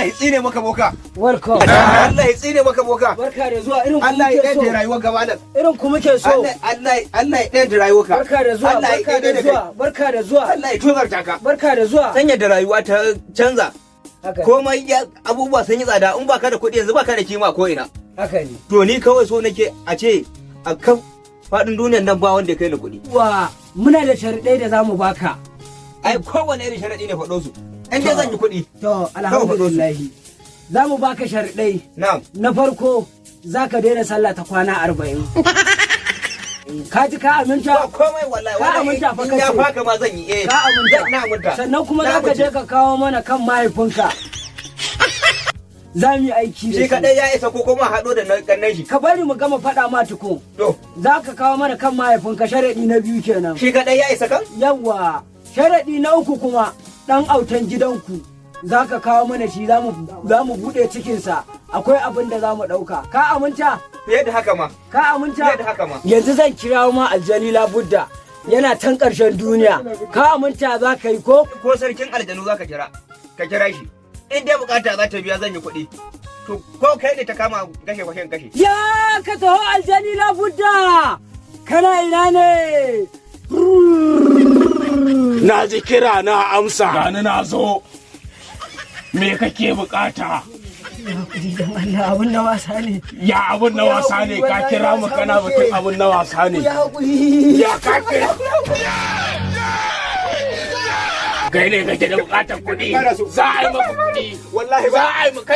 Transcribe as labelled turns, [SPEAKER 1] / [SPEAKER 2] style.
[SPEAKER 1] Allah ya tsine maka, boka.
[SPEAKER 2] Welcome.
[SPEAKER 1] Allah ya tsine maka, boka.
[SPEAKER 2] Barka da zuwa, irin ku
[SPEAKER 1] Allah ya
[SPEAKER 2] muke
[SPEAKER 1] ɗaya
[SPEAKER 2] so.
[SPEAKER 1] rayuwar gaba nan.
[SPEAKER 2] Irin ku muke so.
[SPEAKER 1] Allah, Allah, Allah ya ɗaya rayuwarka.
[SPEAKER 2] Barka da zuwa.
[SPEAKER 1] Allah ya
[SPEAKER 2] Barka da
[SPEAKER 1] ɗaya da
[SPEAKER 2] zuwa.
[SPEAKER 1] kai.
[SPEAKER 2] Barka da zuwa.
[SPEAKER 1] Allah ya tozarta ka.
[SPEAKER 2] Barka da zuwa.
[SPEAKER 1] Sanya da rayuwa ta canza.
[SPEAKER 2] Haka.
[SPEAKER 1] Komai ya abubuwa sun yi tsada, in baka da kuɗi yanzu baka da kima ko ina.
[SPEAKER 2] Haka ne.
[SPEAKER 1] To, ni kawai so nake a ce a kan faɗin duniyar nan ba wanda ya kai ni kuɗi.
[SPEAKER 2] Wa muna da sharuɗai da zamu baka.
[SPEAKER 1] Ai kowane irin sharaɗi ne, faɗo su. In dai zan yi kuɗi.
[SPEAKER 2] To, alhamdulillah. Zamu baka sharuɗai.
[SPEAKER 1] Na'am.
[SPEAKER 2] Na farko, za ka daina sallah ta kwana 40. Ka ji, ka aminta?
[SPEAKER 1] Ba komai wallahi.
[SPEAKER 2] Ka aminta fa
[SPEAKER 1] In ya
[SPEAKER 2] kace.
[SPEAKER 1] faka ma zan yi, eh.
[SPEAKER 2] Ka aminta?
[SPEAKER 1] Na aminta.
[SPEAKER 2] Sannan kuma
[SPEAKER 1] Na
[SPEAKER 2] za ka
[SPEAKER 1] amince.
[SPEAKER 2] je ka kawo mana kan mahaifinka. Za mu yi aiki da
[SPEAKER 1] Shi
[SPEAKER 2] shi.
[SPEAKER 1] kaɗai ya isa ko kuma haɗo da na kannan shi?
[SPEAKER 2] Ka bari mu gama faɗa ma tukun.
[SPEAKER 1] To.
[SPEAKER 2] Za ka kawo mana kan mahaifinka, sharaɗi na biyu kenan.
[SPEAKER 1] Shi kaɗai ya isa kan?
[SPEAKER 2] Yawwa, sharaɗi na uku kuma, ɗan autan gidanku. Za ka kawo mana shi, za mu buɗe cikinsa. Akwai abin da za mu ɗauka. Ka aminta?
[SPEAKER 1] Fiye da haka ma.
[SPEAKER 2] Ka aminta?
[SPEAKER 1] Fiye da haka ma.
[SPEAKER 2] Yanzu zan kirawo ma aljani labudda. Yana can ƙarshen duniya. Ka aminta za ka yi ko?
[SPEAKER 1] Ko sarkin aljanu za ka kira. Ka kira shi. In dai bukata za ta biya zan yi kuɗi. To, ko kai ne ta kama gashe fashen kashe.
[SPEAKER 2] Ya ka taho, aljani labudda! Kana ina ne?
[SPEAKER 3] Na ji kira, na amsa.
[SPEAKER 4] Gani na zo. Me kake bukata?
[SPEAKER 2] Dan Allah, abun na wasa ne.
[SPEAKER 4] Ya abun na wasa ne? Ka kira mu kana batun abun na wasa ne.
[SPEAKER 2] Ya haƙuri.
[SPEAKER 4] Ya ka kira. Kai ne kake da bukatar kuɗi. Za a yi maka kuɗi.
[SPEAKER 1] Wallahi
[SPEAKER 4] Za a yi maka.